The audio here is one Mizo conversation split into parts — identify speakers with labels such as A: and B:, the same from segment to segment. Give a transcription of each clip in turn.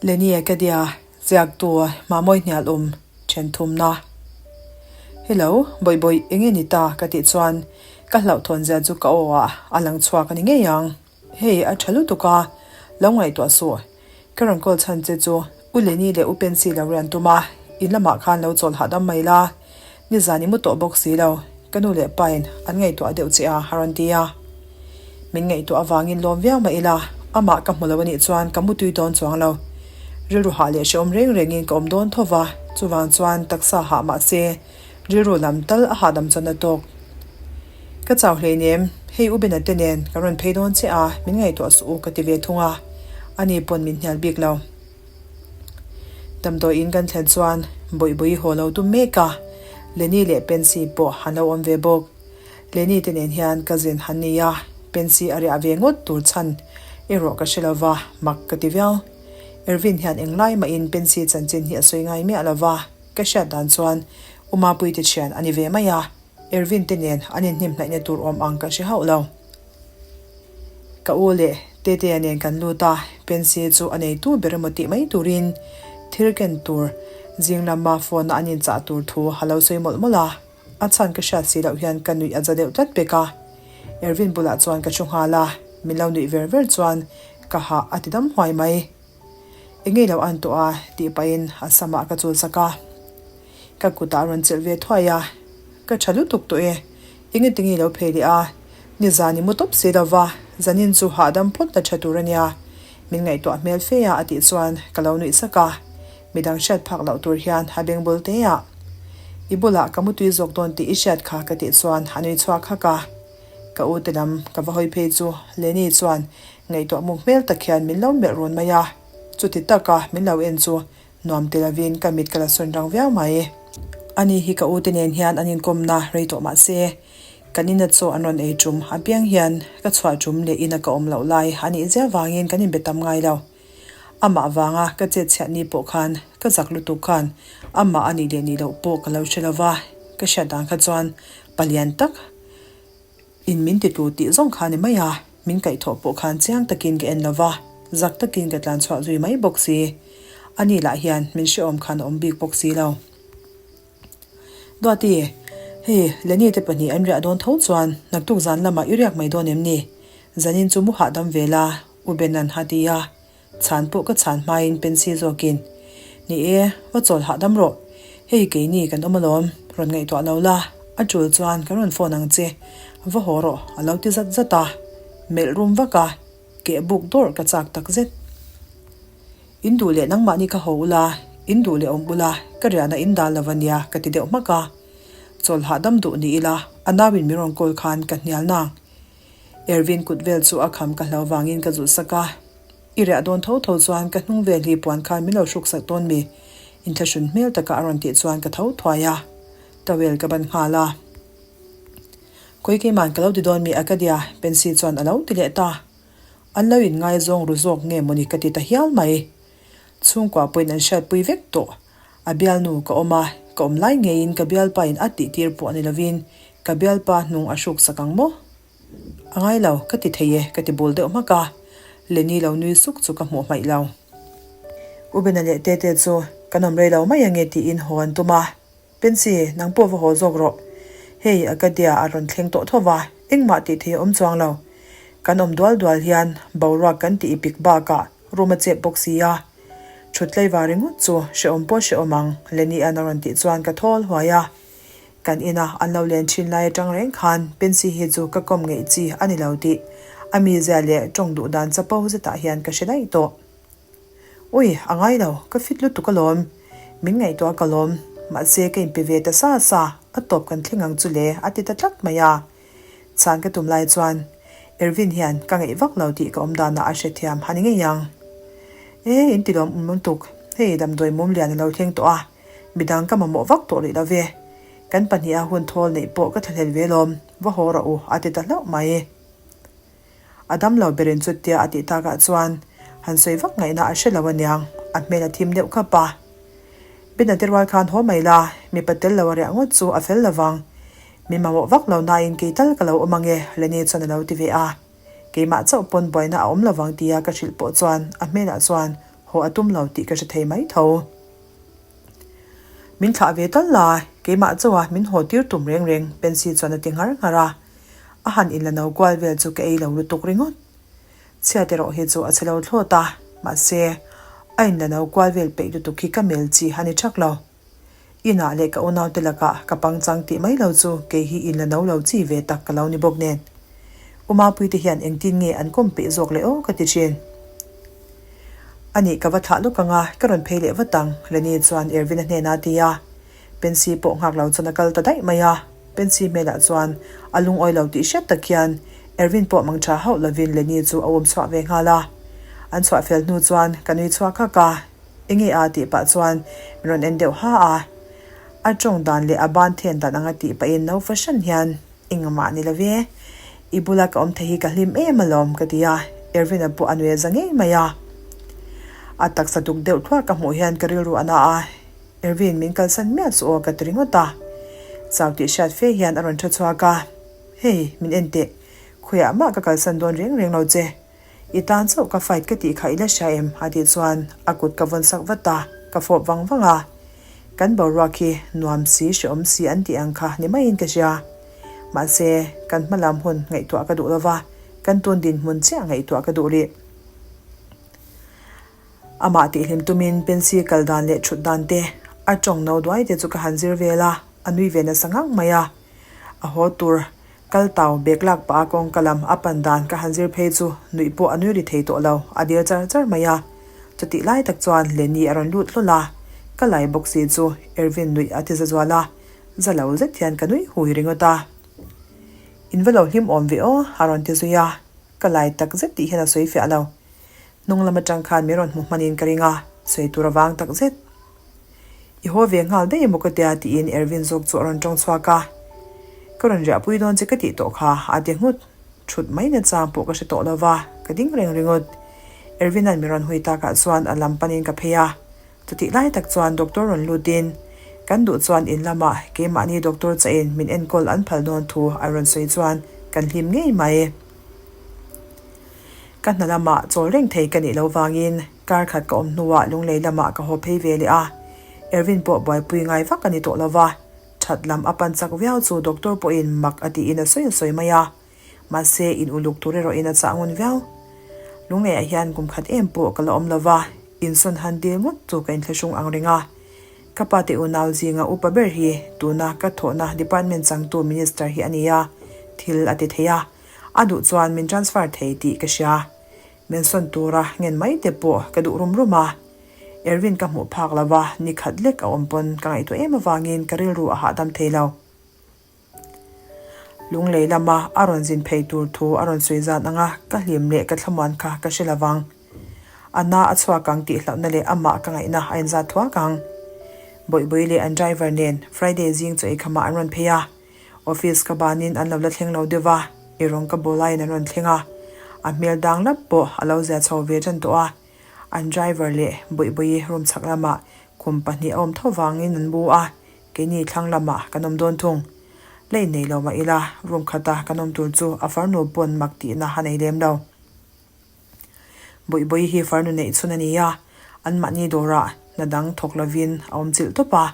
A: Lenny Acadia, ziaktu Mamawi hnial awm then thumna. Hello, bawih bawih enge ni ta ka tih chuan ka hlauhthawn zia chu ka aw ah a lang chhuak a ni ngei ang. Hei a tha lutuk a, lo ngaihtuah suh. Ka rawn call chhan che chu U Lenny leh U Pensy lo rian tum a, in lamah khan lo chawl hahdam mai la. Nizan i mu tawh bawk si lo, ka nu leh pain an ngaihtuah deuh che a, a rawn ti a. Min ngaihtuah avangin lawm viau mah ila, amah ka hmu lo anih chuan ka mu tui dawn chuang lo. Rilru hah leh hrehawm reng rengin ka awm dawn tho va, chuvang chuan taksa hah mah se rilru lam tal a hahdam chuan a tawk. Ka chau hleinem, hei U Bena te nen ka rawn phei dawn che a, min ngaihtuah suh u ka ti ve thung a, ani pawn min hnial bik lo. Damdawiin kan thlen chuan Bawihbawi haw lo tum mek a, Lenny leh Pensy pawh an lo awm ve bawk. Lenny te nen hian cousin han ni a, Pensy a riah ve ngawt tur chhan erawh ka hre lo va, mak ka ti viau. Ervin hian englai mahin Pensy chanchin hi a sawi ngai miah lo va, ka hriat dan chuan U Mapuite thian a ni ve mai a. Ervin te nen an inhnim hnaihna tur awm ang ka hre hauh lo. Ka u leh Tetea nen kan lut a, Pensy chu a neitu ber emaw tih mai turin thil ken tur zing lama phone a an inchah tur thu a lo sawi mawlh mawlh a, a chhan ka hriat si loh hian ka nuih a za deuh tlat pek a. Ervin bulah chuan ka thu nghal a, min lo nuih ver ver chuan ka hah a ti dam huai mai. Engei lo an tawh a tih pahin a samah ka chul sak a. Ka kutah a rawn chelh ve thuai a, Ka tha lutuk tawh e, enge tinge lo phei leh a, nizan i mu tawp si lo va, zanin chu hahdam phawt la tha tur a nia, min ngaihtuah hmel fe a a tih chuan ka lo nuih sak a, midang hriat phak loh tur hian a beng bul te a, I bulah ka mutui zawk dawn tih i hriat kha ka tih chuan a nui chhuak hak a, ka u te lam ka va hawi phei chu Lenny chuan ngaihtuah muk hmel tak hian min lo melh run mai a, chuti taka min lo en chu Nuam ti lovin ka mit ka la sawn rang viau mai. Ani hi ka ute nen hian an inkawmna rei tawh mah se, kan ina chaw an rawn ei tum apiang hian ka chhuah tum leh ina ka awm loh lai a nih ziah vangin kan inbe tam ngai lo. Amah vanga ka chet chhiat ni pawh khan ka zak lutuk khan amah a nih leh nih loh pawh ka lo hre lo va, ka hriat dan kha chuan palian tak In min ti tu tih zawng kha ni mai a, min kaihthawh pawh khan chiang takin ka en lo va, zak takin ka tlan chhuah zui mai bawk si. Ani lah hian min hrehawm khan a awm bik bawk si lo. Duati, hei Lenny te pahnih an riah dawn tho chuan naktuk zan lamah i riak mai dawn em ni? Zanin chu mu hahdam ve la, U Benan a ti a. Chhan pawh ka chhan hmain Pensy zawkin, Ni e, va chawl hahdam rawh. Hei keini kan awm alawm, rawn ngaihtuah lo la, a tul chuan kan rawn phone ang che, va haw rawh a lo ti zat zat a. Melh rum vak a, keh buk dawrh ka chak tak zet. In duh leh nangmahni ka haw ula, in duh leh awm ula, ka riahna in dal lo a nia ka ti deuh hmak a. Chawl hahdam duh ni ila, a nauin min rawn call khan ka hnial nang. Ervin kut vel chu a kham ka hlo vangin ka zulh sak a. I riah dawn tho tho chuan ka hnung vel hi puan khan min lo hruk sak dawn mi? Inthlahrun hmel taka a rawn tih chuan ka tho thuai a, towel ka ban nghal a. Khawi keiman ka lo ti dawn mi Acadia? Pensy chuan a lo ti leh ta. An lo inngaizawng ru zawk nge mawni ka ti ta hial mai. Chhungkua pawhin an hriatpui vek tawh. A bialnu ka awm a, ka awm lai ngeiin ka bialpain a tihtir pawh ni lovin ka bialpa hnung a hruk sak ang maw? A ngai lo, ka ti thei e, ka ti bul deuh hmak a. Lenny lo nui suk chu ka hmuh hmaih lo. U Bena leh Tete chu kan awm rei lo mai ange tiin haw an tum a. Pensy, nang pawh va haw zawk rawh. Hei, Acadia a rawn thleng tawh tho va, engmah tih thei a awm chuang lo. Kan awm dual dual hian boruak kan tih ipik bakah room a chep bawk si a. Thut tlaivar ringawt chu hrehawm pawh hrehawm ang, Lenny-a'n a rawn tih chuan ka thawl huai a. Kan ina an lo len thin lai atang reng khan Pensy hi chu ka kawm ngeih chi a ni lo tih a mizia leh tawng duh dan chapo zetah hian ka hre daih tawh. Ui, a ngai lo, ka fit lutuk alawm. Min ngaihtuah ka lawm, mahse ka inpe ve ta sa sa, a tawp kan thleng ang chu le a ti ta tlat mai a. Chhan ka tum lai chuan Ervin hian ka ngaih vak lo tih ka awm danah a hrethiam a ni ngei ang. E, in ti lawm awm lutuk, hei damdawi mum lian a lo thleng tawh a, midang ka mamawh vak tawh rih lo ve. Kan pahniha hun thawl neih pawh ka thlahlel ve lawm, va haw rawh u a ti ta hlauh mai. A dam lo berin chutia a tih takah chuan han sawi vak ngaihna a hre lo aniang, a hmel a thim deuh khap a. Bena te rual khan haw mai la, mipa tel lo a riah ngawt chu a fel lo vang. Min mamawh vak lo nain kei tal ka lo awm ange, Lenny chuan a lo ti ve a. Keimah chauh pawn buaina a awm lo vang tia ka hrilh pawh chuan a hmelah chuan. Haw a tum lo tih ka hre thei mai tho. Min thlah ve tal la, keimah chauha min haw tir tum reng reng Pensy chuan a ti nghar nghar a. A han inla no kual vel chu ka ei lo lutuk ringawt. Chhiat erawh hi chu a chhe lo thlawt a, mahse, a inla no kual vel peih lutuk hi ka mel chi a ni thak lo. Inah leh ka unaute lakah ka pangchang tih mai lo chu kei hi inla no lo chi ve tak ka lo ni bawk nen. U Mapuite hian engtin nge an kawm peih zawk leh aw ka ti thin. A nih ka va thlah lawk ang a, ka rawn phei leh vat ang, Lenny chuan Ervin-a hnenah a ti a. Pensy pawh nghak lo chuan a kal ta daih mai a. Pensy hmelah chuan a lungawi lo tih hriat tak hian Ervin pawh mang tha hauh lovin Lenny chu a awm chhuak ve nghal a. An chhuah fel hnu chuan ka nui chhuak hak a. Enge a tih pah chuan min rawn en deuh ha a. A tawng dan leh a ban then dan anga tih pahin no fahran hian engmah ni lo ve. I bula ka awm thei hi ka hlim em alawm ka ti a, Ervin-a pawh a nui a za ngei mai a. A taksa duk deuh thluak ka hmuh hian ka rilru a na a, Ervin min kalsan miah chu aw ka ti ringawt a. Chau tih hriat fe hian a rawn tha chhuak a, Hei, min en teh, khawiah mah ka kalsan dawn reng reng lo che. I tan chauh ka fight ka tih kha i la hria em? a tih chuan a kut ka vawn sak vat a, ka fawp vang vang a. Kan boruak hi nuam si hrehawm si an tih ang kha ni maiin ka hria. Mahse, kan hma lam hun ngaihtuah ka duh lova, kan tun dinhmun chiah ngaihtuah ka duh rih. Amah tihhlim tumin Pensy kal dan leh thut dan te, a tawng no duai te chu ka han zir vel a, a nui ve nasa ngang mai a. A haw tur kal tau bek lak pah a kawngka lam a pan dan ka han zir phei chu nuih pawh a nui ri thei tawh lo, a dir char char mai a. Chutih lai tak chuan Lenny a rawn lut hlawl a, ka lai bawk si chu Ervin nuih a ti za zual a, za lo zet hian ka nui hui ringawt a. In va lo hlim awm ve aw a rawn ti zui a, ka lai tak zet tih hian a sawi fiah lo. Hnung lam atang khan min rawn hmu hmanin ka ring a, sawi tur avang tak zet. I haw ve nghal daih emaw ka tia tiin Ervin zawk chu a rawn tawng chhuak a. Ka rawn riahpui dawn che ka tih tawh kha a ti nghut. Thut mai na chang pawh ka hre tawh lo va, ka ding reng ringawt. Ervin-a'n min rawn hui takah chuan a lam panin ka phei a. Chutih lai tak chuan doctor rawn lutin, Kan duh chuan in lamah keimahni doctor chain min enkawl an phal dawn thu an rawn sawi chuan kan hlim ngei mai. Ka hna lamah chawl reng thei ka nih lo vangin kar khat ka awm hnuah Lunglei lamah ka haw phei ve leh a, Ervin pawh buaipui ngai vak a ni tawh lo va, that lam a pan chak viau chu doctor pawhin mak a tiin a sawi a sawi mai a, mahse in uluk tur erawhin a chah ngun viau. Lungleiah hian kum khat em pawh ka la awm lo va, insawn han dil ngawt chu ka inthlahrung ang reng a. Ka pa te unau zinga upa ber hi tuna ka thawhna department changtu minister hi a ni a, thil a ti thei a. A duh chuan min transfer thei tih ka hria. Min sawn tura ngen mai te pawh ka duh rum rum a. Ervin ka hmuh phak lo va, ni khat lek a awm pawn ka ngaihtuah em avangin ka rilru a hahdam thei lo. Lunglei lama a rawn zin phei tur thu a rawn sawi zan anga ka hlim leh ka thlamuan kha ka hre lo vang. A na a chhuak ang tih hlauhna leh amah ka ngaihna a inzat thuak ang. Bawihbawi leh an driver nen Friday zing chaw eikhamah an rawn phei a. Office ka banin an lo la thleng lo deuh a, i rawng ka bawl aiin an rawn thleng a, a hmel dang lap pawh a lo zia chho ve tan tawh a, an driver leh Bawihbawi room chhak lamah kum pahnih a awm tho vangin an bu a, keini thlang lamah kan awm dawn thung. La innei lo mah ila, room khata kan awm tur chu a farnu pawn mak tihna a nei lem lo. Bawihbawi hi farnu neih chhun a ni a, anmahni dawrah hna dang thawk lovin a awm chilh tawp a.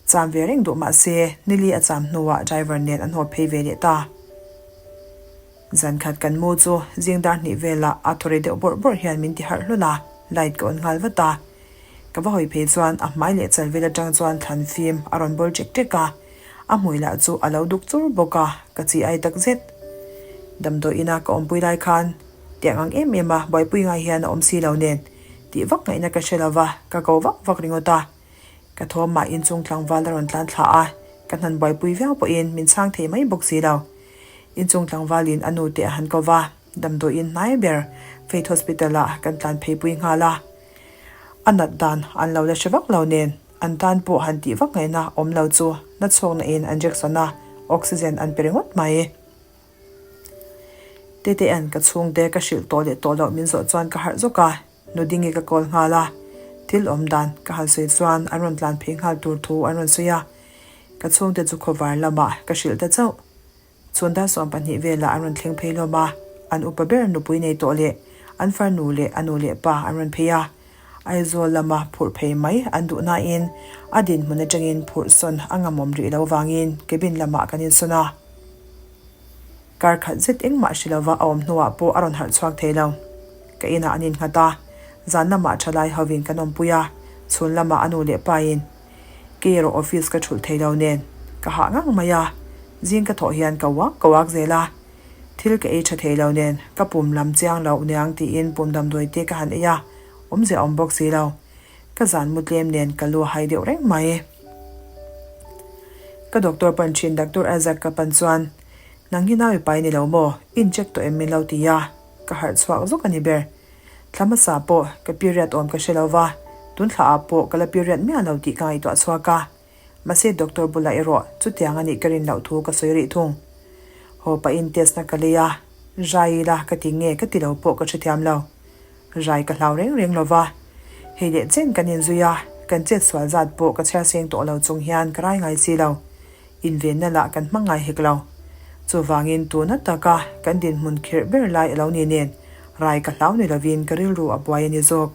A: Cham ve reng duh mah se, nili a cham hnuah driver nen an haw phei ve leh ta. Zan khat kan mu chu zing dar hnih velah a thaw ri deuh bawrh bawrh hian min ti harh hlawl a, light ka on nghal vat a. Ka va hawi phei chuan a hmai leh chal vel atang chuan thlan fim a rawn bawl ṭek ṭek a, a hmui lah chu a lo duk chur bawk a, ka chi ai tak zet. Damdawi ina ka awmpui lai khan tiang ang em em a buaipui ngai hian a awm si lo nen tih vak ngaihna ka hre lo va, ka ko vak vak ringawt a. Ka thawmah inchung tlangval a rawn tlan thla a, ka hnan buaipui viau pawhin min chhang thei mai bawk si lo. Inchung tlangvalin a nu te a han ko va, damdawiin hnai ber Faith Hospital ah kan tlan pheipui nghal a. A nat dan an lo la hre vak lo nen an tan pawh han tih vak ngaihna awm lo chu na chhawkna in an jection a, oxygen an pe ringawt mai. Tetea'n ka chhungte ka hrilh tawh leh tawh loh min zawh chuan ka harh zawk a. Nudingi ka call nghal a, thil awm dan ka han sawi chuan an rawn tlan phei nghal tur thu an rawn sawi a, ka chhungte chu khawvar lamah ka hrilh ta chauh. Chhun dar 12 velah an rawn thleng phei hlawm a, an upa ber nupui nei tawh leh an farnu leh a nu leh pa an rawn phei a. Aizawl lama phurh phei mai an duh nain a dinhmun atangin phurh sawn a ngamawm rih lo vangin cabin lamah kan insawn a. Kar khat zet engmah hre lova a awm hnuah pawh a rawn harh chhuak thei lo. Ka inah an innghat a, zan lamah thalai hovin kan awmpui a, chhun lamah a nu leh pain kei erawh office ka thulh thei lo nen ka hah ngang mai a, zing ka thawh hian ka uak ka uak zel a, thil ka ei tha thei lo nen ka pum lam chiang loh niang tiin pum damdawi te ka han ei a, awmzia awm bawk si lo. Ka zan mu tlem nen ka lu a hai deuh reng mai. Ka doctor pan thin Doctor Isaac ka pan chuan, Nang hi nau i pai ni lo maw? In check tawh em min lo ti a, ka harh chhuak zuk a ni ber. Thla hmasa pawh ka period awm ka hre lo va, tun thla ah pawh ka la period miah lo tih ka ngaihtuah chhuak a. Mahse doctor bulah erawh chutiang a nih ka rin loh thu ka sawi rih thung. Haw pahin test na ka lei a, rai ila ka ti nge ka ti lo pawh ka hrethiam lo. Rai ka hlau reng reng lo va, hei leh chen kan inzui a, kan chet sual zat pawh ka chhiar seng tawh lo chung hian ka rai ngai si lo. Invenna lah kan hmang ngai hek lo. Chuvangin tuna taka kan dinhmun khirh ber lai a lo ni nen, rai ka hlau ni lovin ka rilru a buai a ni zawk.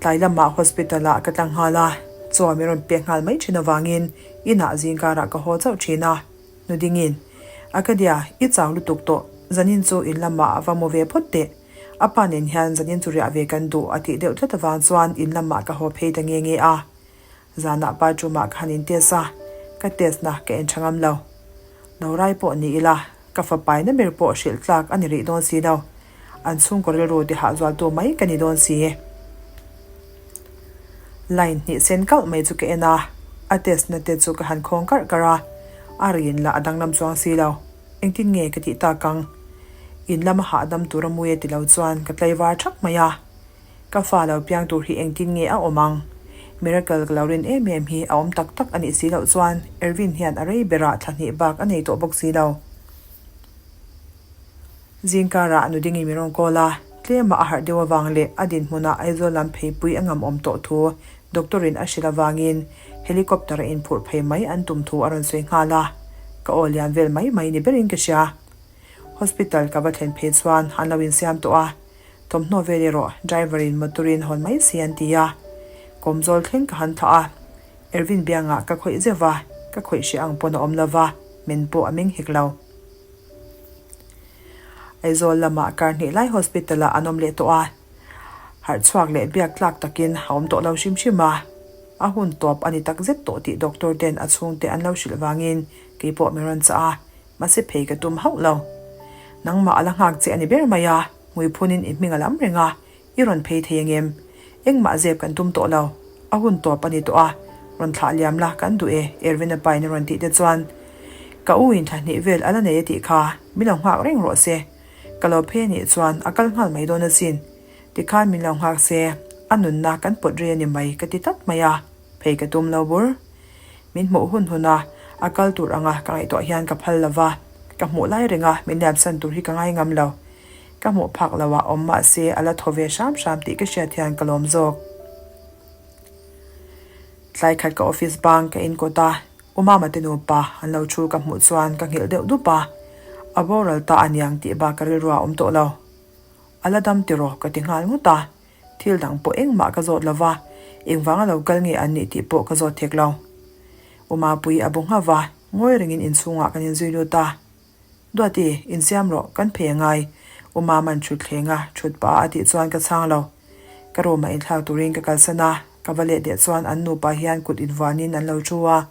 A: Tlai lamah hospital ah ka tla nghal a, chaw min rawn pek nghal mai thin avangin inah zingkarah ka haw chauh thin a. Nu dingin, Akadia, i chau lutuk tawh, zanin chu in lamah a va mu ve phawt teh. A pa nen hian zanin chu riah ve kan duh a tih deuh tlat avang chuan in lamah ka haw phei ta nge nge a. Zanah bathroom ah ka han in test a, ka test na ka en tha ngam lo. Lo rai pawh ni ila, ka fapaina ber pawh hrilh tlak a ni rih dawn si lo. An chhungkaw rilru ti hah zualtu mai ka ni dawn si. Line hnih sen kalh mai chu ka en a, a test na te chu ka han khawng karh karh a, a rin lah a danglam chuang si lo. Engtin nge ka tih tak ang? In lama hahdam tura mui a ti lo chuan ka tlaivar thak mai a. Ka fa lo piang tur hi engtin nge a awm ang? Miracle ka lo rin em em hi a awm tak tak a nih si loh chuan Ervin hian a rei berah thla hnih bak a nei tawh bawk si lo. Zingkarah nu dingin min rawn call a, tlema a harh deuh avang leh a dinhmunah Aizawl lam pheipui a ngam awm tawh thu doctor in a hrilh avangin helicopter a inphurh phei mai an tum thu a rawn sawi nghal a, ka aw lian vel mai mai ni berin ka hria. Hospital ka va thlen phei chuan an lo insiam tawh a, Thawmhnaw vel erawh driver in motor in hawn mai si an ti a, kawmzawl thleng ka han thlah a, Ervin biangah ka khawih zeuh va, ka khawih hreh ang pawn a awm lo va, men pawh a meng hek lo. Aizawl lamah kar hnih lai hospital ah an awm leh tawh a, harh chhuak leh biak tlak takin a awm tawh lo hrim hrim a, a hun tawp a ni tak zet tawh tih doctor ten a chhungte an lo hrilh vangin keipawh min rawn chah a, mahse phei ka tum hauh lo. Nangmah a la nghak che a ni ber mai a. Hmuiphunin i hming a lam reng a, i rawn phei thei angem? Engmah zep kan tum tawh lo. A hun tawp a ni tawh a, rawn thlah liam la kan duh e, Ervin-a pain a rawn tih te chuan ka u in thla hnih vel a la nei a tih kha, min lo nghak reng rawh se. Ka lo phei a nih chuan a kal nghal mai dawn asin. Tikhan min lo nghak se, a nunna kan pawt rei a ni mai ka ti tlat mai a, phei ka tum lo bur. Min hmuh hun hun a, a kal tur anga ka ngaihtuah hian ka phal lo va, ka hmuh lai renga min liamsan tur hi ka ngai ngam lo. Ka hmuh phak lo ah awm mahse a la thaw ve hram hram tih ka hriat hian ka lawm zawk. Tlai khat ka office bang ka in kawt a, U Mama te nupa an lo thu ka hmuh chuan ka nghilh deuh dup a, a boral ta aniang tih bak ka rilru ah awm tawh lo. A la dam tiraw ka ti nghal ngawt a, thil dang pawh engmah ka zawt lo va, engvanga lo kal nge an nih tih pawh ka zawt thek lo. U Mapui a bu nghauh va, ngawi rengin inchhungah kan inzui lut a. Duati, insiam rawh, kan phei a ngai. U Mama'n thut thleng a, thut pah a tih chuan ka chhang lo. Ka room ah inthlak turin ka kalsan a, ka va let leh chuan an nupa hian kut invuanin an lo thu a.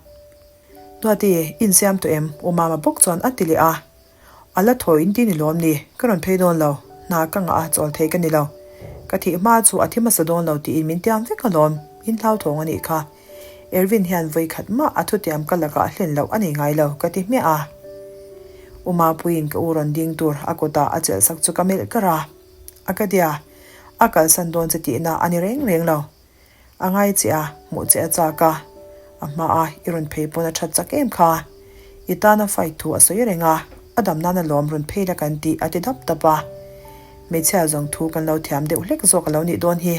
A: Duati, insiam tawh em? U Mama bawk chuan a ti leh a. A la thaw in ti ni lawm ni, ka rawn phei dawn lo, hna ka ngah a, chawl thei ka ni lo. Ka thih hma chu a thi hmasa dawn lo tiin min tiam vek alawm, in hlauthawng a nih kha. Ervin hian vawi khat mah a thutiam ka lakah hlen loh a nei ngai lo, ka ti hmiah a. U Mapuiin ka u rawn ding tur a kutah a chelh sak chu ka melh kar a. A ka dia, a kalsan dawn che tihna a ni reng reng lo. A ngai che a, hmuh che a chak a. A hmaa i rawn phei pawn a that chak em kha. I tana fight thu a sawi reng a, a dam nana lawm rawn phei la kan tih a ti dap dap a. Hmeichhia zawng thu kan lo thiam deuh hlek zawk a lo nih dawn hi.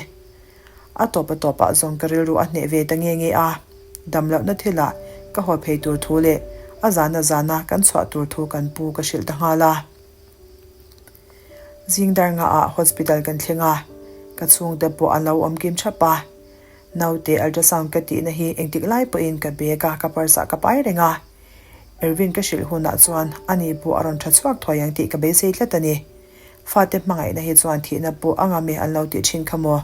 A: A tawp a tawpah zawng ka rilru a hneh ve ta nge nge a, dam lohna thilah ka haw phei tur thu leh a zana zana kan chhuah tur thu kan pu ka hrilh ta nghal a. Zing dar ngaah hospital kan thleng a. Ka chhungte pawh an lo awm kim thap a. Naute ultrasound ka tihna hi engtik lai pawhin ka bag a, ka purse ah ka pai reng a. Ervin ka hrilh hunah chuan ani pawh a rawn tha chhuak thuai ang tih ka beisei tlat a ni. Fate hmangaihna hi chuan thihna pawh a ngam e an lo tih thin kha maw?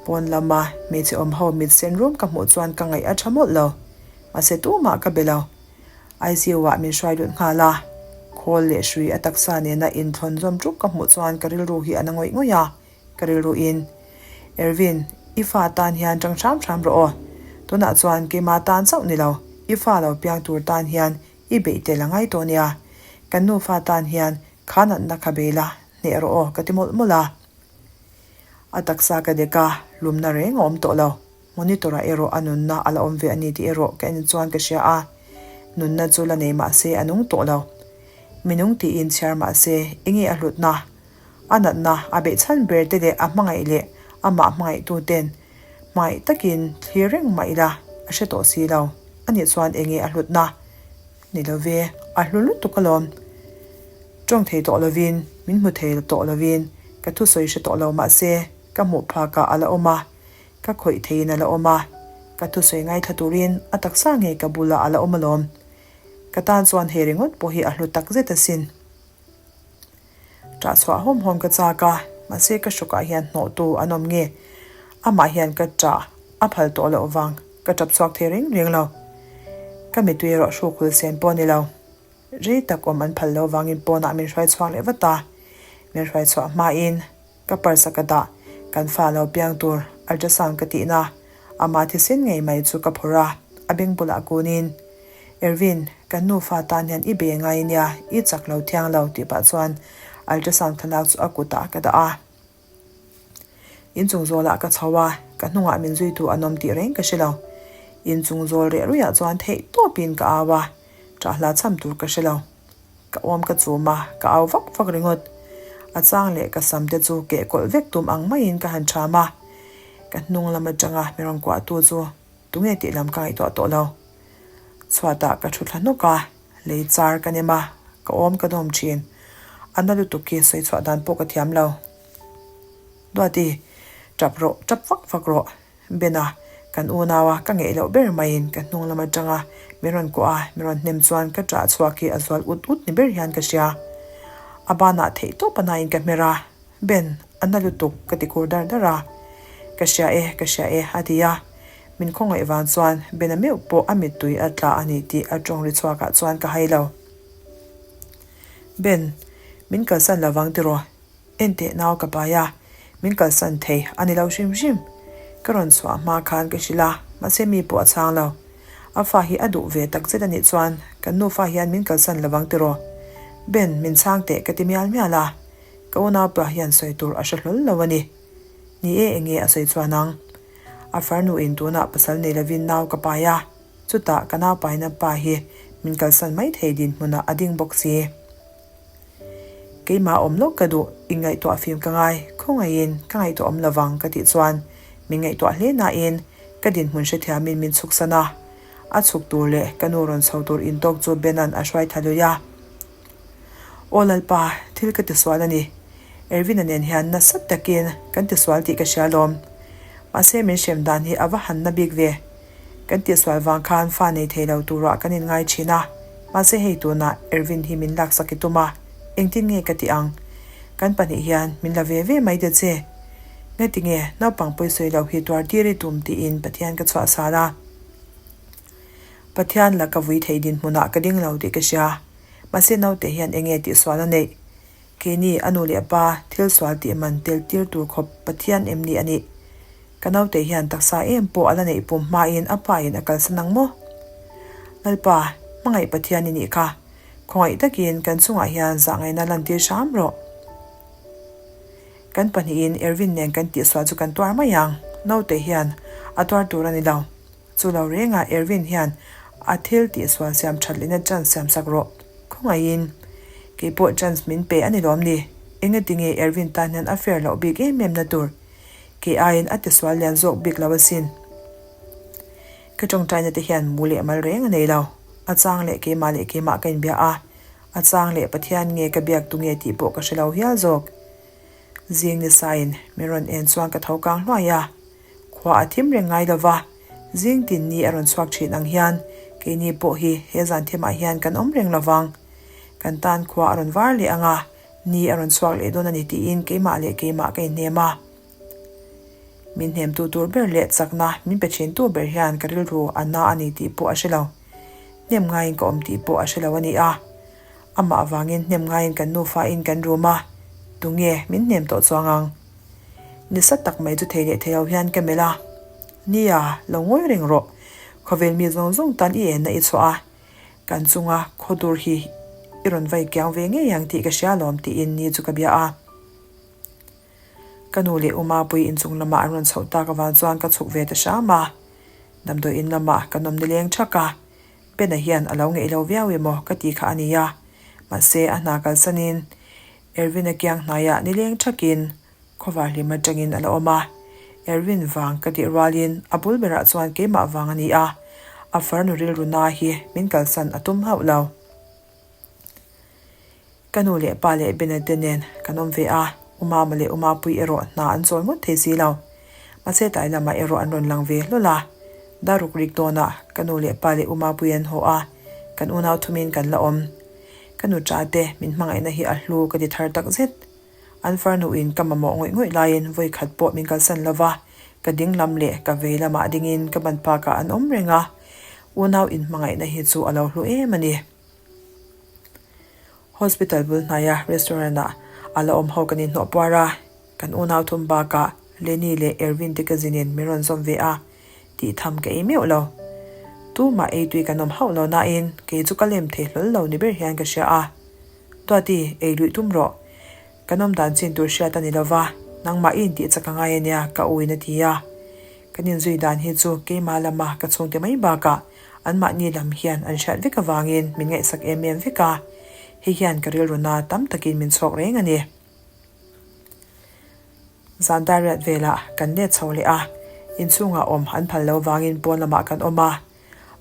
A: Pawn lama hmeichhe awm ho mit sen rum ka hmuh chuan ka ngaih a tha mawlh lo. Mahse tumah ka be lo. ICU ah min hruai lut nghal a. Khawl leh hrui a taksa nena inthlawn zawm ṭup ka hmuh chuan ka rilru hi a na ngawih ngawih a. Ka rilru in, Ervin, i fa tan hian ṭang hram hram rawh aw. Tunah chuan keimah tan chauh ni lo, i fa lo piang tur tan hian i beih tel a ngai tawh nia. Kan nufa tan hian kha natna kha bei la, hneh rawh aw ka ti mawlh mawlh a. A taksa ka dek a, lumna reng a awm tawh lo. Monitor ah erawh a nunna a la awm ve a ni tih erawh ka en chuan ka hria a. Nunna chu la nei mah se a nung tawh lo. Mi nung tiin chhiar mah se enge a hlutna? A natna a beih chhan ber te leh a hmangaih leh amah hmangaihtu ten hmangaih takin thlir reng mah ila a hre tawh si lo. Ani chuan enge a hlutna? Ni lo ve, a hlu lutuk alawm. Tawng thei tawh lovin, min hmu thei tawh lovin ka thusawi hre tawh lo mah se ka hmuh phakah a la awm a, ka khawih theiin a la awm a, ka thusawi ngaithla turin a taksa ngei ka bulah a la awm alawm. Ka tan chuan hei ringawt pawh hi a hlu tak zet asin. Ṭah chhuah hawm hawm ka chak a, mahse ka hrukah hian hnawhtu an awm nge? Amah hian ka ṭah a phal tawh loh vang ka ṭap chhuak thei reng reng lo. Ka mittui erawh hruk hul sen pawh a ni lo. Rei tak awm an phal lo vangin pawnah min hruai chhuak leh vat a, min hruai chhuah hmain Ka parsa ka dah, kan fa lo piang tur ultrasound ka tihna, amah thisen ngei mai chu ka phawrh a, a beng bulah kunin, Ervin, kan nufa tan hian i be ngai nia, i chak lo thiang lo tih pah chuan ultrasound thlalak chu a kutah ka dah a. Inchung zawlah ka chho a, ka hnungah min zuitu an awm tih reng ka hre lo. Inchung zawl reh ruiah chuan theih tawpin ka au a, ṭahhla cham tur ka hre lo. Ka awm ka chum a, ka au vak vak ringawt. A chang leh ka sam te chu keh kawlh vek tum ang maiin ka han ṭham a. Ka hnung lam aṭanga mi rawn kuahtu chu tunge tih lam ka ngaihtuah tawh lo. Chhuatah ka thu thla hnawk a, lei char ka nem a, ka awm ka dawm ṭhin. A na lutuk khi sawi chhuah dan pawh ka thiam lo. Duati, ṭap rawh, ṭap vak vak rawh. Bena, kan unaua ka ngeih loh ber maiin ka hnung lam atanga min rawn kuah a, min rawn hnem chuan ka ṭah chhuak hi a zual ut ut ni ber hian ka hria. A banah theih tawp a nain ka hmer a, Ben, a na lutuk ka ti kur dar dar a. Ka hria e, ka hria e, a ti a. Min khawngaih vang chuan Bena meuh pawh a mittui a tla a ni tih a ṭawng ri chhuakah chuan ka hai lo. Ben, min kalsan lovang tiraw? Enteh nau ka pai a, min kalsan thei a ni lo hrim hrim. Ka rawn chhuah hma khan ka hrilh a, mahse mi pawh a chhang lo. A fa hi a duh ve tak zet a nih chuan kan nufa hian min kalsan lovang tiraw? Ben, min chhang teh ka ti mial mial a, ka unaupa hian sawi tur a hre hlawl lo a ni. Ni e, enge a sawi chuan ang? A farnu in tunah pasal nei lovin nau ka pai a, chutah ka nau paina pa hi min kalsan mai thei dinhmunah a ding bawk si. Keimah awm lawk ka duh, inngaihtuah fim ka ngai, khawngaihin ka ngaihtuah awm lovang ka tih chuan min ngaihtuah hle nain ka dinhmun hrethiamin min chhuksan a. A chhuk tur leh ka nu rawn chho tur intawk chu Bena'n a hruai tha lui a. Aw Lalpa, thil ka tisual a ni. Ervina nen hian nasa takin kan tisual tih ka hria lawm. Mahse min hrem dan hi a va han na bik ve. Kan tihsual vang khan fa nei thei lo turah kan inngai thin a, mahse hei tunah Ervin hi min laksak i tum a, engtin nge ka tih ang? Kan pahnih hian min la ve ve mai ta che. Ngati nge naupang pawisawi lo hi tuar tir i tum tiin Pathian ka chhuah sal a. Pathian la ka vui thei dinhmunah ka ding lo tih ka hria. Mahse naute hian enge tihsual a neih? Keini a nu leh a pa thil sual tih man tel tir tur khawp Pathian em ni a nih? Ka naute hian taksa em pawh a la neih pum hmain a pa in a kalsan ang maw? Lalpa, hmangaih Pathian i nih kha. Khawngaih takin kan chungah hian zahngaihna lantir hram rawh. Kan pahnihin Ervin nen kan tihsual chu kan tuar mai ang. Naute hian a tuar tur a ni lo. Chu lo rengah Ervin hian a thil tihsual siam that lehna chance siam sak rawh. Khawngaihin, keipawh chance min pe a ni lawm ni? Engatinge Ervin tan hian a fair loh bik em em na tur? Kei aiin a tisual lian zawk bik lo asin. Ka tawngtaina te hian mu leh mal reng a nei lo. A chang leh keimah leh keimah ka inbia a, a chang leh Pathian nge ka biak tu nge tih pawh ka hre lo hial zawk. Zing ni sain min rawn en chuan ka tho kang hluai a. Khua a thim reng ngai lo va, zing tin ni a rawn chhuak thin ang hian keini pawh hi he zan thimah hian kan awm reng lo vang. Kan tan khua a rawn var leh ang a, ni a rawn chhuak leh dawn a ni tiin keimah leh keimah ka inhnem a. Min hnemtu tur ber leh chakna min pe thintu ber hian ka rilru a na a ni tih pawh a hre lo. Hnem ngaiin ka awm tih pawh a hre lo a ni a. Amah avangin hnem ngaiin kan nufain kan rum a, tunge min hnem tawh chuang ang? Ni sat tak mai chu thei leh thei lo hian ka melh a, Nia, lo ngawi reng rawh. Khawvel mi zawng zawng tan i enna i chhuah a, kan chunga khawdur hi i rawn vai kiang ve ngei ang tih ka hria alawm tiin ni chu ka bia a. Ka nu leh u Mapui inchung lamah an rawn chhoh tak avang chuan ka chhuk ve ta hram a. Damdawi in lamah kan awm nileng thak a, Bena hian a lo ngeih lo viau emaw ka ti kha a nia. Mahse a hna kalsanin Ervin-a kiang hnaiah nileng thakin khawvar hlim atangin a la awm a. Ervin vang ka tih rualin a bul berah chuan keimah vang a ni a, a farnu rilru na hi min kalsan a tum hauh lo. Ka nu leh pa leh Bena te nen kan awm ve a, U Mama leh U Mapui erawh hna an chawl ngawt thei si lo. Mahse tlai lamah erawh an rawn lang ve hlawl a. Daruk rik dawnah ka nu leh pa leh U Mapui an haw a, kan unau thumin kan la awm. Ka nu ṭa te min hmangaihna hi a hlu ka ti thar tak zet. An farnuin ka mamawh ngawih ngawih laiin vawi khat pawh min kalsan lo va, ka ding lam leh ka vei lamah dingin ka ban pakah an awm reng a. Unau inhmangaihna hi chu a lo hlu em a ni. Hospital bul hnaia restaurant ah a la awm ho kan inhnawh puar a, kan unau thum bakah Lenny leh Ervin te ka zinin min rawn zawm ve a, tih tham ka ei meuh lo. Tumah ei tui kan awm hauh lo nain kei chu ka lem thei hlawl lo ni ber hian ka hria a. Tuati, ei luih tum rawh. Kan awm dan chin tur hriat a ni lova, nangmah i intih chak a ngai a nia ka u in a ti a. Kan inzui dan hi chu keimah lama ka chhungte mai bakah anmahni lam hian an hriat vek avangin min ngaihsak em em vek a, hei hian ka rilru na tam takin min chhawk reng a ni. Zan dariat velah kan let chho leh a, inchhungah awm an phal lo vangin pawn lamah kan awm a,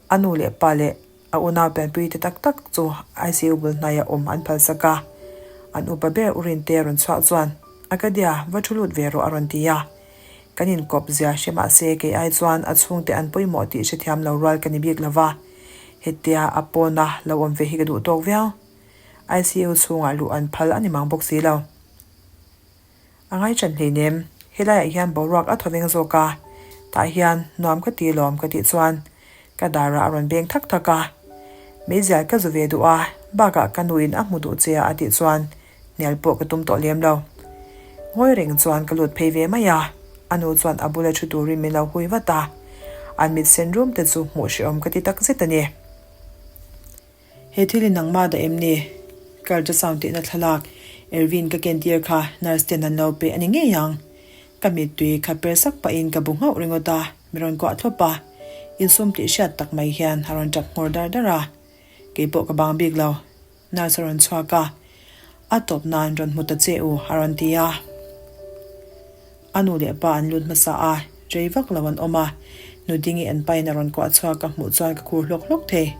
A: a nu leh pa leh A unau pianpui te tak tak chu ICU bul hnaia awm an phalsak a, an upa ber u Rinte a rawn chhuah chuan, Akadia, va thu lut ve rawh a rawn ti a. Kan inkawp zia hre mah se kei ai chuan a chhungte an pawimawh tih hrethiam lo rual ka ni bik lo va, hetia a pawna lo awm ve hi ka duh tawk viau. ICU chhungah luh an phal a ni mang bawk si lo. A ngai ṭan hleinem, helaiah hian boruak a thaw veng zawk a, tah hian nuam ka ti lawm ka tih chuan ka darah a rawn beng thak thak a. Meizial ka zu ve duh a, bakah ka nuin a hmu duh che a a tih chuan hnial pawh ka tum tawh lem lo. Ngawi reng chuan ka lut phei ve mai a, a nu chuan a bula ṭhu turin min lo hui vat a, an mit sen rum te chu hmuh hrehawm ka ti takzet a ni. He thil hi nangmah dah em ni? Ka ultrasound tihna thlalak Ervin ka kentir kha nurse ten an lo pe a ni ngei ang. Ka mittui kha per sak pahin ka bu nghauh ringawt a, mi rawn kuah thlawp a. Insum tih hriat tak mai hian a rawn tap nghawr dar dar a. Kei pawh ka bang bik lo. Nurse a rawn chhuak a, A tawp nan rawn hmu ta che u a rawn ti a. A nu leh pa an lut hmasa a, rei vak lo an awm a, Nudingi an pain a rawn kuah chhuak ka hmuh chuan ka khur hlawk hlawk thei.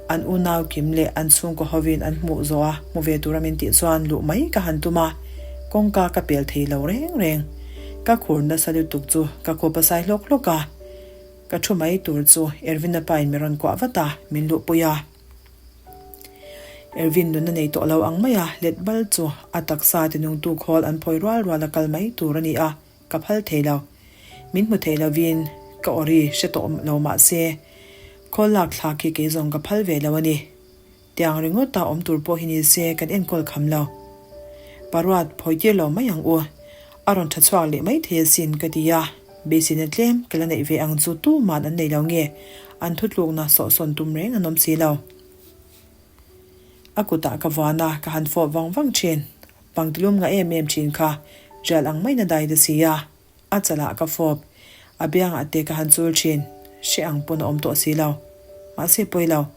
A: An unau kim leh an chhungkaw hovin an hmuh zawh a, hmu ve tura min tih chuan luh mai ka han tum a, kawngka ka pel thei lo reng reng. Ka khur nasa lutuk chu ka khup a sai hlawk hlawk a, ka thu mai tur chu Ervina pain min rawn kuah vat a, min luhpui a. Ervin nunna nei tawh lo ang maia let bal chu a taksa tinungtu khawl an phawi rual rual a kal mai tur a ni a, ka phal thei lo. Min hmu thei lovin ka awri hre tawh lo mah se khawl lak thlak hi kei zawng ka phal ve lo a ni. Tiang ringawta awm tur pawh hi ni se kan enkawl kham lo. Paruat phawi tir lo mai ang u. A rawn tha chhuak leh mai thei asin ka ti a, beiseina tlem ka la neih ve ang chu tuman an nei lo nge, an thutlukna sawhsawn tum reng an awm si lo. A kutah ka vuan a, ka han fawp vang vang thin. Pangtilum nga em em thin kha rial ang maiin a dai ta si a, a chalah ka fawp, a biangah te ka han chul thin, hre ang pawn a awm tawh si lo. Mahse pawi lo.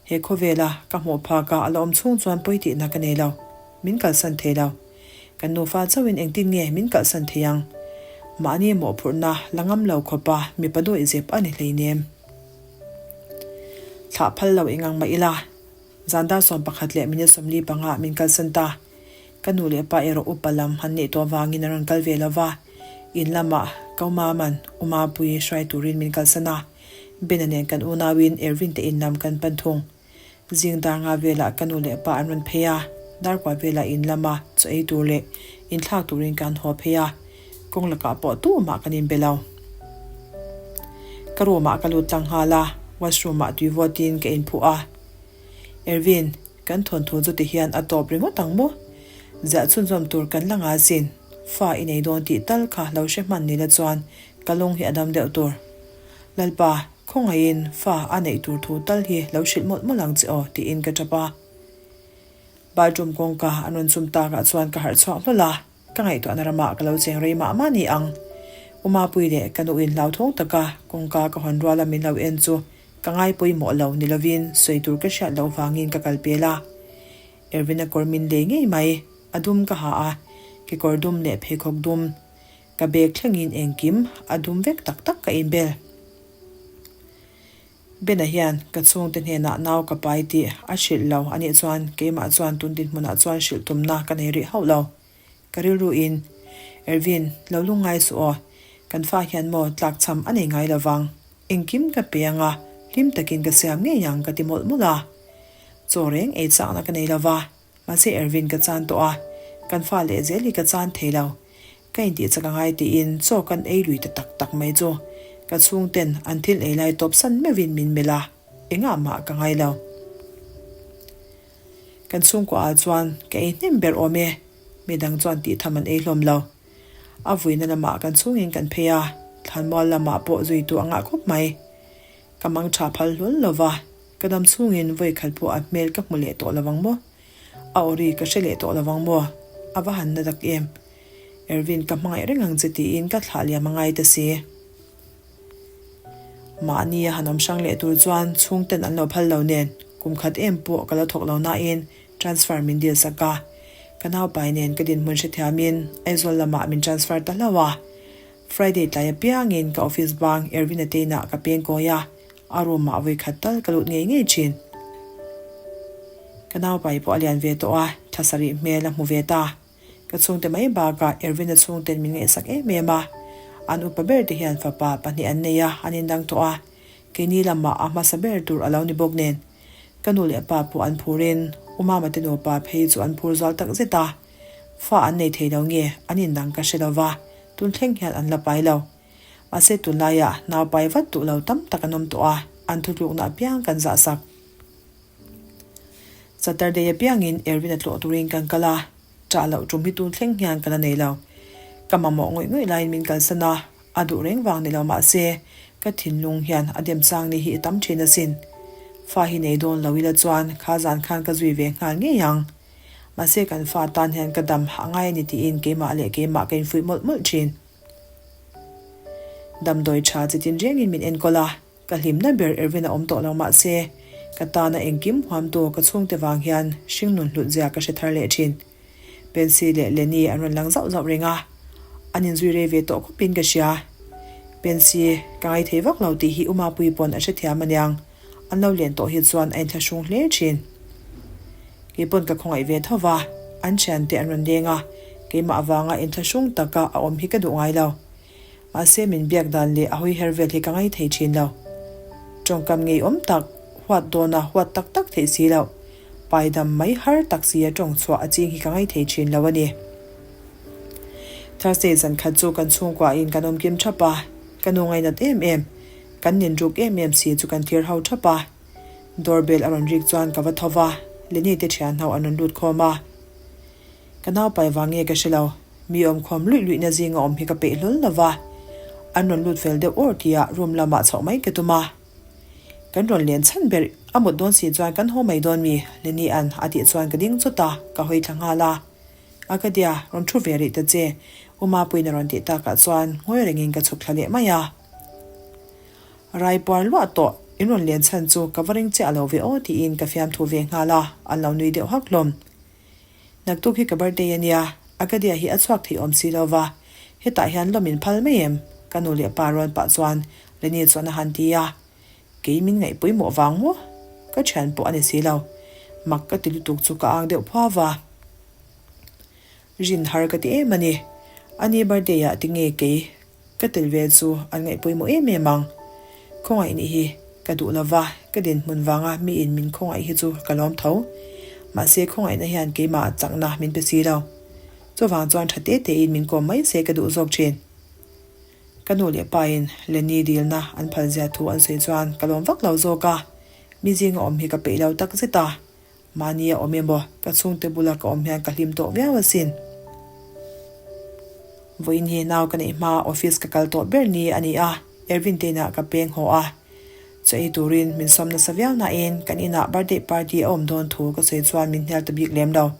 A: He khawvela ka hmuh phaka a la awm chhung chuan pawi tihna ka nei lo. Min kalsan thei lo. Kan nufa chauhin engtin nge min kalsan thei ang? Mahni mawhphurhna la ngam lo khawpa mipa dawih zep a ni hleinem. Thlah phal lo eng ang mah ila, zan dar 11 leh minute 45 ah min kalsan ta. Ka nu leh pa erawh upa lam han neih tawh vangin an rawn kal ve lo va, in lamah Kau Mama'n U Mapui hruai turin min kalsan a, Bena nen kan unauin Ervin te in lam kan pan thung. Zing dar nga velah ka nu leh pa an rawn phei a, dar kua velah in lama chaw ei tur leh inthlak turin kan haw phei a, kawng lakah pawh tumah kan inbe lo. Ka room ah ka lut tlang nghal a, washroom ah tui vawtin ka inphuh a. Ervin, kan thawnthu chu ti hian a tawp ringawt ang maw? Ziah chhunzawm tur kan la nga sin, fa i nei dawn tih tal kha lo hre hman ni la chuan ka lung hi a dam deuh tur. Lalpa, khawngaihin fa a neih tur thu tal hi lo hrilh mawlh mawlh ang che aw tiin ka tap a. Bathroom kawngka an rawn chum takah chuan ka harh chhuak hlawl a, ka ngaihtuahna ramah ka lo cheng rei mah mah ni ang. U Mapui leh ka nuin hlauthawng taka kawngka ka hawn ruala min lo en chu ka ngai pawimawh lo ni lovin sawi tur ka hriat loh vangin ka kal pel a. Ervin-a kawr min lei ngei mai, a dum ka ha a, kekawr dum leh pheikhawk dum. Ka bag thlengin engkim a dum vek tak tak ka inbel. Bena hian ka chhungte hnenah nau ka pai tih a hrilh lo a nih chuan keimah chuan tun dinhmunah chuan hrilh tumna ka nei rih hauh lo. Ka rilruin, Ervin, lo lungngai suh aw, kan fa hian maw tlakchham a nei ngai lovang, engkim ka pe anga hlim takin ka siam ngei ang ka ti mawlh mawlh a. Chaw reng ei chakna ka nei lova. Mahse Ervin ka chan tawh a, kan fa leh zel hi ka chan thei lo. Ka intih chak a ngai tiin chaw kan ei lui ta tak tak mai chu ka chhungten an thil ei lai tawp san meuhin min melh a, engah mah ka ngai lo. Kan chhungkua ah chuan ka ei hnem ber awm e, midang chuan tih tham an ei hlawm lo. A vuina lamah kan chhungin kan phei a, thlanmual lamah pawh zui tu a ngah khawp mai. Ka mang tha phal hlawl lo va, ka dam chhungin vawi khat pawh a hmel ka hmu leh tawh lo vang maw? A awri ka hre leh tawh lo vang maw? A va han na tak em? Ervin ka hmangaih reng ang che tiin ka thlah liam a ngai ta si. Mahni a han awm hrang leh tur chuan chhungten an lo phal lo nen kum khat em pawh ka la thawk lo nain transfer min dil sak a. Ka naupai nen ka dinhmun hrethiamin Aizawl lamah min transfer ta hlauh a. Friday tlai apiangin ka office bang Ervin-a te inah ka peng kawi a, a room ah vawi khat tal ka lut ngei ngei thin. Ka naupai pawh a lian ve tawh a, thla sarih hmel a hmu ve ta. Ka chhungte mai bakah Ervin-a chhungten min ngaihsak em em a, an upa ber te hian fapa pahnih an nei a, an indang tawh a, keini lamah a hmasa ber tur a lo ni bawk nen. Ka nu leh pa pawh an phurin U Mama te nupa phei chu an phur zual tak zet a, fa an nei thei lo nge an indang ka hre lo va, Tun thleng hian an la pai lo. Mahse tunlaiah nau pai vat duh lo tam tak an awm tawh a, an thutlukna apiang kan zah sak. Saturday apiangin Ervin a tlawh turin kan kal a, ṭah loh ṭum hi tun thleng hian ka la nei lo. Ka mamawh ngawih ngawih laiin min kalsan a, a duh reng vang ni lo mahse ka thinlung hian a dem chang ni hi i tam ṭhin asin. Fa hi nei dawn lo ila chuan kha zan khan ka zui ve nghal ngei ang. Mahse kan fa tan hian ka dam a ngai a ni tiin keimah leh keimah ka infuih mawlh mawlh thin. Damdawi tha chi tin rengin min enkawl a, ka hlimna ber Ervin a awm tawh lo mahse ka tana engkim huamtu ka chhungte vang hian hringnun hlut zia ka hre thar leh thin. Pensy leh Lenny an rawn lang zauh zauh reng a, an inzui rei ve tawh khawpin ka hria. Pensy ka ngaithei vak lo tih hi U Mapuii pawn a hrethiam aniang. An lo len tawh hi chuan a inthlahrung hle thin. Kei pawn ka khawngaih ve tho va, an thiante an rawn leng a, keimah avanga inthlahrung taka a awm hi ka duh ngai lo. Mahse min biak dan leh a hawi her vel hi ka ngai thei thin lo. Tawngkam ngeiawm tak, huat dawna huat tak tak theih si loh, paidam mai har tak sia tawng chhuah a ching hi ka ngai thei thin lo a ni. Thursday zan khat chu kan chhungkuahin kan awm kim thap a, ka nu ngainat em em. Kan ninruk em em si chu kan thlir ho thap a. Door bell a rawn rik chuan ka va tho va, Lenny te thian ho an rawn lut khawm a. Ka naupai vang nge ka hre lo, mi awmkhawm luih luihna zinga awm hi ka peih hlawl lo va. An rawn lut fel deuh awr tihah room lamah chhoh mai ka tum a. Kan rawn len chhan ber a mut dawn si chuan kan haw mai dawn mi? Lenny an a tih chuan ka ding chawt a, ka hawi thla nghal a. Akadia, rawn thu ve rih ta che, U Mapuiin a rawn tih takah chuan ngawi rengin ka chhuk thla leh mai a. Rai puar luah tawh, in rawn len chhan chu ka va ring chiah lo ve aw tiin ka fiamthu ve nghal a, an lo nui deuh hak hlawm. Naktuk hi ka birthday a nia, Akadia hi a chhuak thei awm si lo va, hetah hian lawm in phal mai em? Ka nu leh pa rawn pah chuan Lenny chuan a han ti a, kei min ngaihpui mawh vang maw? Ka thian pawh a ni si lo, mak ka ti lutuk chu ka ang deuh phuau va. Rin har ka ti em a ni. Ani birthday ah tinge kei ka tel ve chu an ngaih pawimawh em em ang. Khawngaih nih hi ka duh lova, ka dinhmun vanga miin min khawngaih hi chu ka lawm tho. Mahse khawngaihna hian keimah chakna min pe si lo. Chuvang chuan tha te tein min kawm mai se ka duh zawk thin. Ka nu leh pa in Lenny dilna an phal zia thu an sawi chuan ka lawm vak lo zawk a, mi zinga awm hi ka peih lo tak zet a. Mahni a awm emaw, ka chhungte bula ka awm hian ka hlim tawh viau asin. Vawiin hi nau ka neih hma office ka kal tawh ber ni a ni a, Ervin te inah ka peng haw a. Chaw ei turin min sawm nasa viau nain kan inah birthday party a awm dawn thu ka sawi chuan min hnial ta bik lem lo.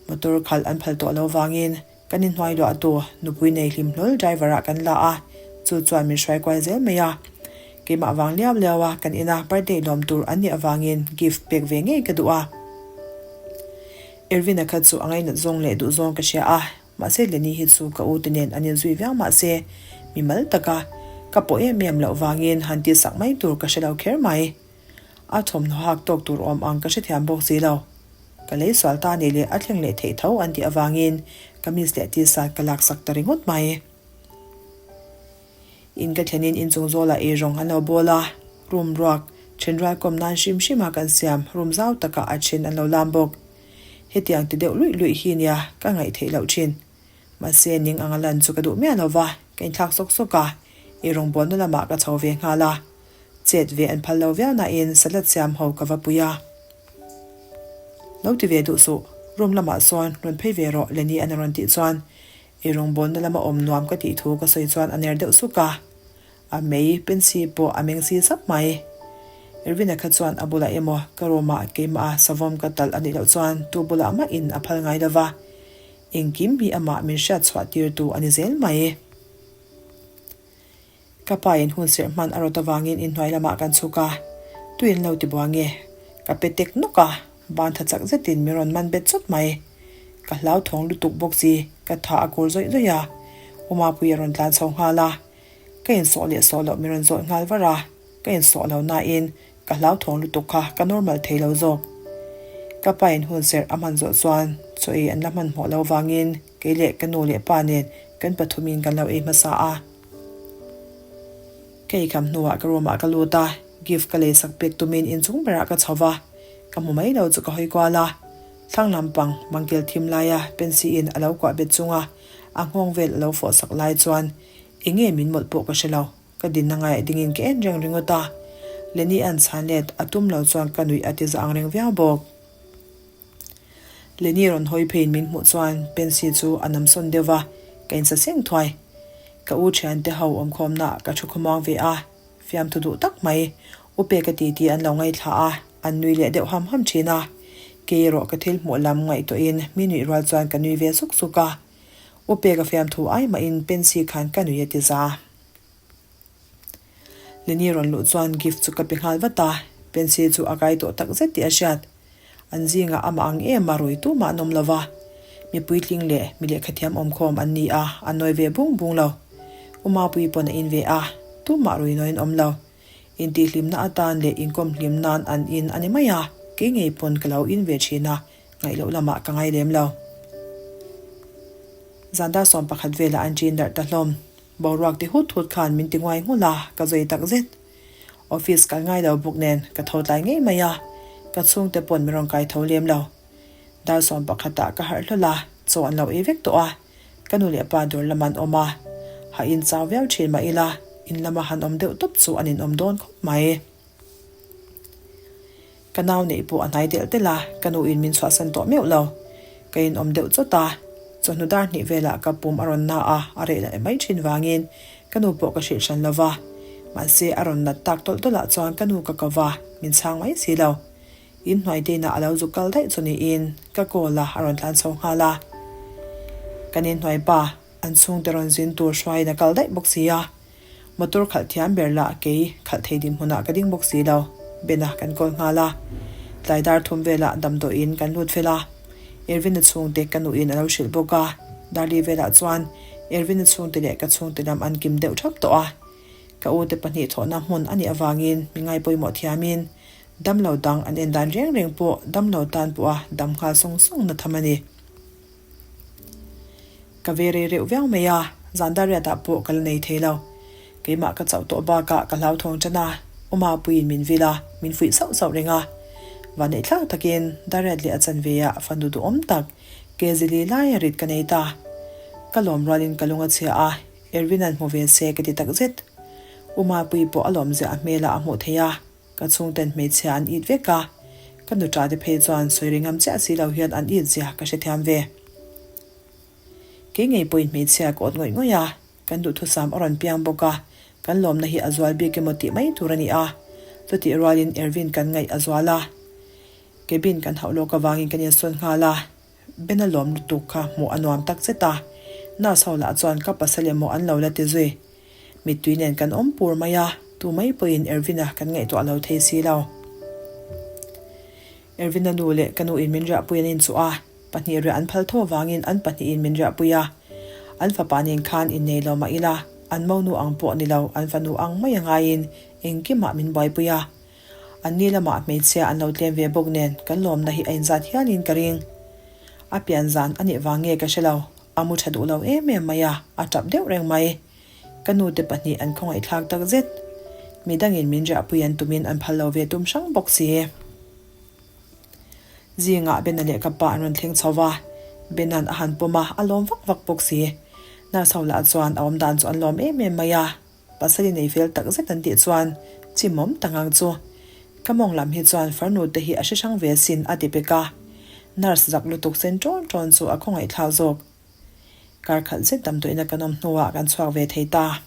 A: Motor khalh an phal tawh lo vangin Kan inhnuai luah tu nupui nei hlim hlawl driver ah kan la a, chu chuan min hruai kual zel mai a. Keimah vang liau liau a kan ina birthday lawm tur an nih avangin gift pek ve ngei ka duh a. Ervin-a kha chu a ngainat zawng leh duh zawng ka hria a, mahse Lenny hi chu ka u te nen an inzui viau mahse mi mal taka ka pawh em em loh vangin han tihsak mai tur ka hre lo kher mai. A thawmhnaw hak tawk tur awm ang ka hrethiam bawk si lo. Ka lei sual ta nih leh a thleng leh theih tho an tih avangin kamis leh t-shirt ka laksak ta ringawt mai. In ka thlenin inchung zawlah eirawng an lo bawl a, room ruak then rual kawm nan hrim hrima kan siam room zau takah a then an lo lam bawk. Hetiang ti deuh luih luih hi nia ka ngaih theih loh thin. Mahse ning anga lan chu ka duh miah lo va, ka inthlak sawk sawk a, eirawng bawlna lamah ka chho ve nghal a. Chet ve an phal lo viau nain salad siam ho ka va pui a. Lo ti ve duh suh, room lamah sawn rawn phei ve rawh Lenny an a rawn tih chuan eirawng bawlna lama awm nuam ka tih thu ka sawi chuan a ner deuh suk a. A mei pensi pawh a meng si zap mai. Ervin-a kha chuan a bulah emaw ka room ah keimah a savawm ka talh a nih loh chuan tu bulah mah in a phal ngai lo va. Engkim hi amah min hriat chhuah tir tu a ni zel mai. Ka pa in hun serh hman a rawt avangin inhnuai lamah kan chhuk a, tui an lo ti buang nge? Ka pe tek nawk a, ban tha chak zetin min rawn man bet chawt mai. Ka hlauthawng lutuk bawk si, ka tha a kur zawih zawih a, U Mapuii a rawn tlan chho nghal a, ka insawh leh sawh loh min rawn zawt nghal var a, ka insawh lo nain ka hlauthawng lutuk kha ka normal thei lo zawk. Ka pa in hun serh a hman zawh chuan chaw ei an la hmanhmawh lo vangin Kei leh ka nu leh pa nen kan pathumin kan lo ei hmasa a. Ka eikham hnuah ka room ah ka lut a, gift ka leisak pek tumin inchung berah ka chho va, ka hmu mai lo chu ka hawi kual a. Thlang lampang bangkel thim laia Pensy in a lo kuah bet chunga a nghawng vel a lo fawh sak lai chuan eng nge min mawlh pawh ka hre lo, ka dinna ngaiah dingin ka en reng ringawt a. Lenny an chhan let a tum lo chuan ka nuih a ti za ang reng viau bawk. Lenny rawn hawi pheiin min hmuh chuan Pensy chu a nam sawn deuh va, ka insa seng thuai. Ka u thiante ho awmkhawmna ka thu khawmuang ve a, fiamthu duh tak mai. U Peka titi an lo ngaithla a, an nui leh deuh ham ham thin a. Kei erawh ka thil hmuh lam ngaihtuahin mi nuih rual chuan ka nui ve suk suk a. U Peka fiamthu ai mahin Pensy khan ka nui a ti za. Lenny rawn luh chuan gift chu ka pe nghal vat a, Pensy chu a kai tawh tak zet tih a hriat. An zingah amah ang em a rawi tumah an awm lo va, mi puitling leh mi lehkhathiam awmkhawm an ni a, an nawi ve bung bung lo. U Mapuii pawn a in ve a, tumah rawi nawiin awm lo. Intihhlimna atan leh inkawm hlim nan an in a ni mai a, kei ngei pawn ka lo in ve thin a, ngaih loh lamah ka ngai lem lo. Zan dar 11 velah an ṭin darh ta hlawm. Boruak ti hut hut khan min ti nguai nghulh a, ka zui tak zet. Office kal ngai lo bawk nen ka tho tlai ngei mai a, ka chhungte pawn min rawn kai tho lem lo. Dar 11 ah ka harh hlawl a, chaw an lo ei vek tawh a, ka nu leh pa dawr lam an awm a. Ha in chau viau thin mah ila, in lama han awm deuh tawp chu an inawm dawn khawp mai. Ka nau neih pawh a hnai telh telh a, ka nu in min chhuahsan tawh meuh lo. Ka inawm deuh chawt a, chawhnu dar hnih velah ka pum a rawn na a, a reh leh mai thin vangin ka nu pawh ka hrilh hran lo va. Mahse a rawn nat tak tawlh tawlh ah chuan ka nu ka ko va, min chhang mai si lo. In hnuai te inah a lo zuk kal daih chu niin ka call a, a rawn tlan chho nghal a. Kan inhnuai pa, an chhungte rawn zin tur hruaiin a kal daih bawk si a. Motor khalh thiam ber lah kei khalh thei dinhmunah ka ding bawk si lo. Bena kan kawl nghal a. Tlai dar thum velah damdawiin kan lut fel a. Ervin-a chhungte ka nuhin a lo hrilh bawk a. Darli velah chuan Ervin-a chhungte leh ka chhungte lam an kim deuh thap tawh a. Ka ute pahnih thawhna hmun a nih avangin mi ngaipawimawh thiamin damlo dang an en dan reng reng pawh damlo tan pawha dam nghal sawng sawng na tham a ni. Ka ve rei reuh viau mai a, zan dariatah pawh ka la nei thei lo. Keimah ka chauh tawh bakah ka hlauthawng tan a, Uma puiin min vil a, min fuih sauh sauh reng a. Vaneihthlak takin dariat leh a chanve ah fanu duhawm tak Kezili laia rit ka nei ta. Ka lawm rualin ka lung a chhia a, Erwin-a'n hmu ve se ka ti takzet. Uma pui pawh a lawmzia a hmelah a hmuh theih a, ka chhungten hmeichhia an it vek a, ka nuṭa te phei chuan sawi ri ngam chiah si lo hian an it zia ka hrethiam ve. Kei ngei pawhin hmeichhia ka awt ngawih ngawih a, kan duhthusam a rawn piang bawk a, kan lawmna hi a zual bik emaw tih mai tur a ni a, chutih rualin Erwin kan ngaih a zual a, cabin kan hauh lawk avangin kan insawn nghal a. Bena lawm lutuk kha hmuh a nuam tak zet a, nurse ho lah chuan ka pasal emaw an lo la ti zui. Mittui nen kan awm pur mai a, tu mai pawhin Ervina kan ngaihtuah lo thei si lo. Ervina nu leh ka nu in min riahpui an inchuh a, pahnih riah an phal tho avangin an pahnihin min riahpui a. An fapa nen khan innei lo mah ila, an monu ang pawh ni lo, an fanu ang mai a ngaiin engkimah min buaipui a. An ni lamah hmeichhia an lo tlem ve bawk nen kan lawmna hi a inzat hialin ka ring. A pian zan a nih vang nge ka hre lo, a mu tha duh lo em em mai a, a tap deuh reng mai. Ka nute pahnih an khawngaihthlak tak zet. Midangin min riahpui an tumin an phal lo ve tum hrang bawk si. Zingah Bena leh ka pa an rawn thleng chho va, Bena'n a han pawm a, a lawm vak vak bawk si. Nurse ho lah chuan a awmdan chu an lawm em em mai a. Pasal i nei fel tak zet an tih chuan chimawm tak ang chu. Ka mawng lam hi chuan farnu te hi a hre hrang ve sin a ti pek a. Nurse zak lutuk sen ṭawn ṭawn chu a khawngaihthlak zawk. Kar khat zet damdawiina kan awm hnuah kan chhuak ve thei ta.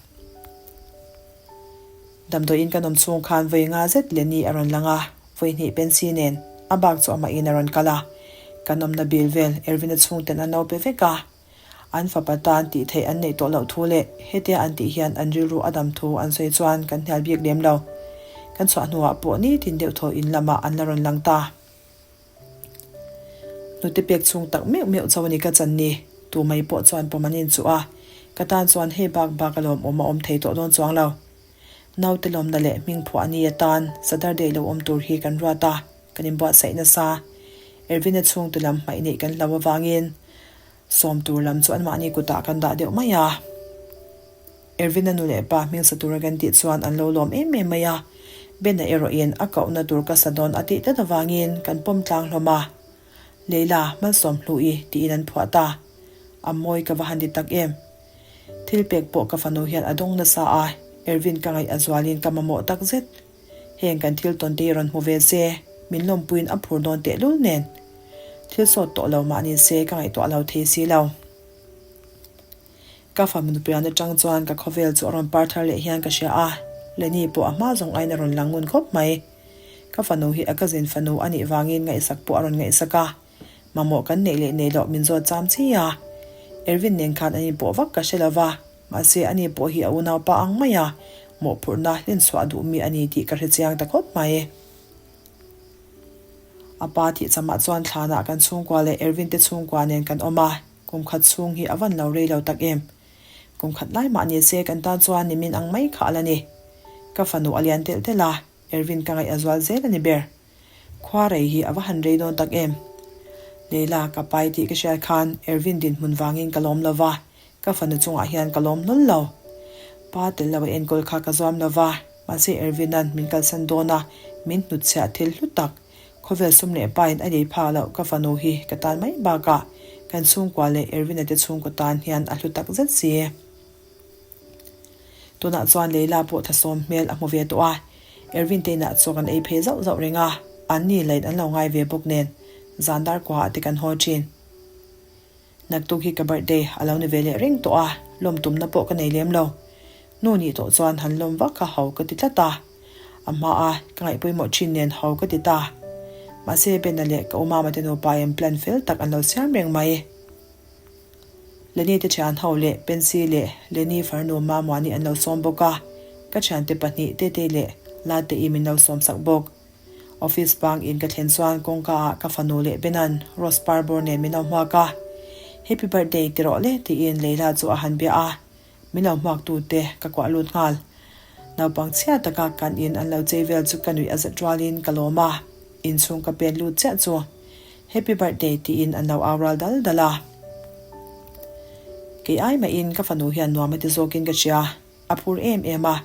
A: Damdawiin kan awm chhung khan vawi nga zet Lenny a rawn lang a, vawi hnih Pensy nen a bak chu amahin a rawn kal a. Kan awmna bil vel Ervina chhungten an lo pe vek a. An fapa tan tih theih an neih tawh loh thu leh hetia an tih hian an rilru a dam thu an sawi chuan kan hnial bik lem lo. Kan chhuah hnuah pawh nitin deuh thaw in lamah an la rawn lang ta. Hnute pek chhung tak meuh meuh cho a ni ka chan ni. Tu mai pawh chuan pawm an inchuh a, ka tan chuan hei bak bak a lawmawm a awm thei tawh dawn chuang lo. Naute lawmna leh hming phuah a ni atan Saturday lo awm tur hi kan ruat a, kan inbuatsaih nasa. Ervina chhungte lam hmaih neih kan hlau avangin Sawm tur lam chu anmahni kutah kan dah deuh mai a. Ervina nu leh pa hming sa tura kan tih chuan an lo lawm em em mai a. Bena erawhin a kohna tur ka sa dawn a tih tlat avangin kan pawm tlang hlawm a. Leila, Malsawm Hlu'i tiin an phuah ta. A mawi ka va han ti tak em. Thil pek pawh ka fanu hian a dawng nasa a, Ervin ka ngaih a zualin ka mamawh tak zet. Heng kan thil tawn te hi rawn hmu ve se, min lawmpuiin a phur dawn tehlul nen. Thil sawt tawh lo mah ni se ka ngaihtuah lo thei si lo. Ka fam nupian atang chuan ka khawvel chu a rawn par thar leh hian ka hria a, Lenny pawh a hma zawng aiin a rawn lang ngun khawp mai. Ka fanu hi a cousin fanu a nih vangin ngaihsak pawh a rawn ngaihsak a, mamawh kan neih leh neih loh min zawt cham chi a. Ervin nen khan an inpawh vak ka hre lo va, mahse ani pawh hi a unaupa ang mai a, mawhphurhna hlinchhuah duh mi a ni tih ka hre chiang ta khawp mai. A pa tih chamah chuan thlanah kan chhungkua leh Ervin te chhungkua nen kan awm a, kum khat chhung hi a van lo rei lo tak em. Kum khat lai mah ni se kan tan chuan nimin ang mai kha a la ni. Ka fanu a lian telh telh a, Ervin ka ngaih a zual zel a ni ber. Khua rei hi a va han rei dawn tak em. Leila ka pai tih ka hriat khan Ervin dinhmun vangin ka lawm lo va, ka fanu chungah hian ka lawm hlawl lo. Pa tel lo a enkawl kha ka zuam lo va. Mahse Ervin-a'n min kalsan dawn a, min hnutchhiah thil hlu tak, khawvel sum leh pain a lei phak loh ka fanu hi ka tan mai bakah kan chhungkua leh Ervin-a te chhungkaw tan hian a hlu tak zet si. Tunah chuan Leila pawh thasawm hmel a hmu ve tawh a, Ervin te inah chaw kan ei phei zauh zauh reng a, anni lain an lo ngai ve bawk nen zan dar kuaah te kan haw thin. Naktuk hi ka birthday a lo ni ve leh reng tawh a, lawm tumna pawh ka nei lem lo. Nu nih tawh chuan han lawm vak kha ho ka ti tlat a, a hma a ka ngaihpawimawh thin nen ho ka ti ta. Mahse Bena leh ka umama te nupa in plan fel tak an lo siam reng mai. Lenny te thian ho leh Pensy leh Lenny farnu Mamuani an lo sawm bawk a, ka thiante pahnih Tetei leh Lateii min lo sawm sak bawk. Office bang in ka thlen chuan kawngka ah ka fanu leh Benan rose par bawr nen min lo hmuak a, Happy birthday ti rawh le tiin Leila chu a han bia a, min lo hmuak tu te ka kuah lut nghal. Naupang chhia taka kan in an lo chei vel chu ka nuih a zat rualin ka lawm a, inchhung ka pen lut chiah chu Happy birthday tiin an lo au ral dal dal a. Kei ai mahin ka fanu hian nuam a ti zawkin ka hria. A phur em em a,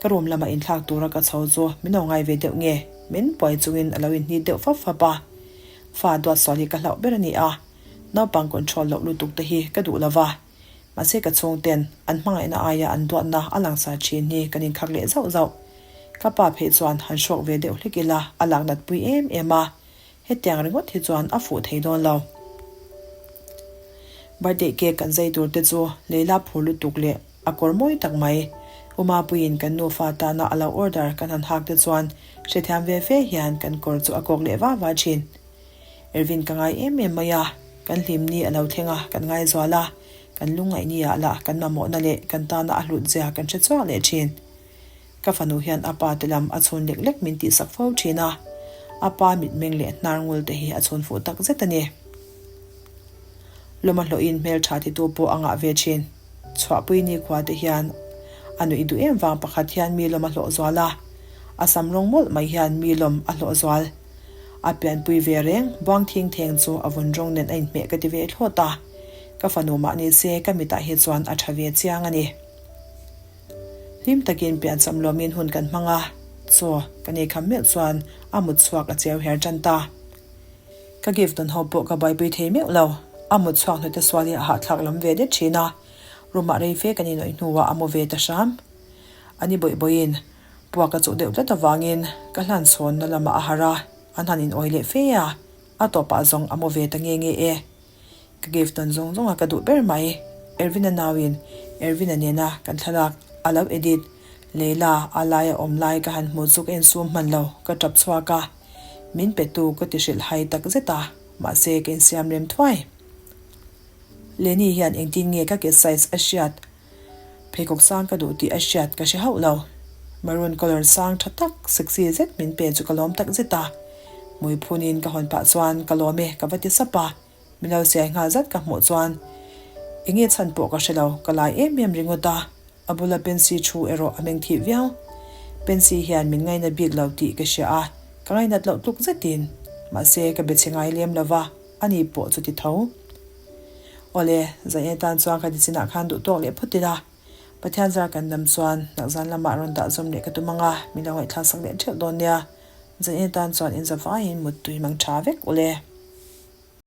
A: ka room lama inthlak tura ka chho chu min lo ngai ve deuh nge, min puai chungin a lo inhnit deuh fap fap a. Fa duatsual hi ka hlauh ber a ni a, naupang control loh lutuk te hi ka duh lo va, mahse ka chhungten an hmangaihna aia an duatna a langsar thin hi kan inkhak leh zauh zauh. Ka pa phei chuan han hrawk ve deuh hlek ila a lak nat pui em em a, Hetiang ringawt hi chuan a fuh thei dawn lo. Birthday cake kan zai tur te chu Leila phur lutuk leh a kawr mawi tak mai. U Mapuiin kan nufa tana a lo order kan han hak te chuan hrethiam ve fe hian kan kawr chu a kawk leh va va thin. Ervin ka ngai em em mai a, kan hlim ni a lo thleng a, kan ngaizual a, kan lungngaih ni ah lah kan mamawhna leh kan tana a hlut zia kan hre chhuak leh thin. Ka fanu hian a pa te lam a chhun lek lek min tihsak fo thin a, a pa mitmeng leh hnar ngul te hi a chhun fuh tak zet a ni. Lawma hlawhin hmeltha titu pawh a ngah ve thin. Chhuahpui nikhua te hian a nuih duh em vang pakhat hian mi lawm a hlawh zual a, a sam rawng mawlh mai hian mi lawm a hlawh zual. A pianpui ve reng buang thing theng chu a vun rawng nen a inhmeh ka ti ve thlawt a, ka fanu mah ni se ka mitah hi chuan a tha ve chiang a ni. Hlim takin piancham lawmin hun kan hmang a, chaw ka nei kham meuh chuan a mut chhuak a cheu her tan ta. Ka gift dawn ho pawh ka buaipui thei meuh lo, a mut chhuak hnute sual hi a hahthlak lam ve det thin a, room ah rei fe kan inawih hnuah a mu ve ta hram. Ani bawih bawihin puak a chuh deuh tlat avangin ka hlan chhawnna lamah a harh a, an han inawi leh fe a, a tawpah zawng a mu ve ta nge nge e. Ka gift dawn zawng zawng a ka duh ber mai. Ervin-a nauin Ervin-a nena kan thlalak a lo edit. Leila a laia awm lai ka han hmuh chu ka insum hman lo, ka tap chhuak a. Min pe tu ka ti hrilh hai tak zet a, mahse ka insiam rem thuai. Lenny hian engtin nge ka ke size a hriat? Pheikhawk sang ka duh tih a hriat ka hre hauh lo. Maroon colour sang tha tak sexy zet min pe chu ka lawm tak zet a. Hmui phunin ka hawn pah chuan ka lawm e ka va ti sap a. Min lo siai nghal zat ka hmuh chuan enge chhan pawh ka hre lo, ka lai em em ringawt a, a bula Pensy thu erawh a meng thih viau. Pensy hian min ngaina bik lo tih ka hria a, ka ngainat loh tluk zetin. Mahse ka be chhe ngai lem lo va, ani pawh chu ti tho. Awle, Zaia tan chuan ka ti chinah khan duh tawk leh phawt ila, Pathian zar kan dam chuan nakzan lamah rawn dah zawm leh ka tum ang a, min lo ngaihthlak sak leh theuh dawn nia. Zaia tan chuan inzavaiin muttui mang tha vek ule.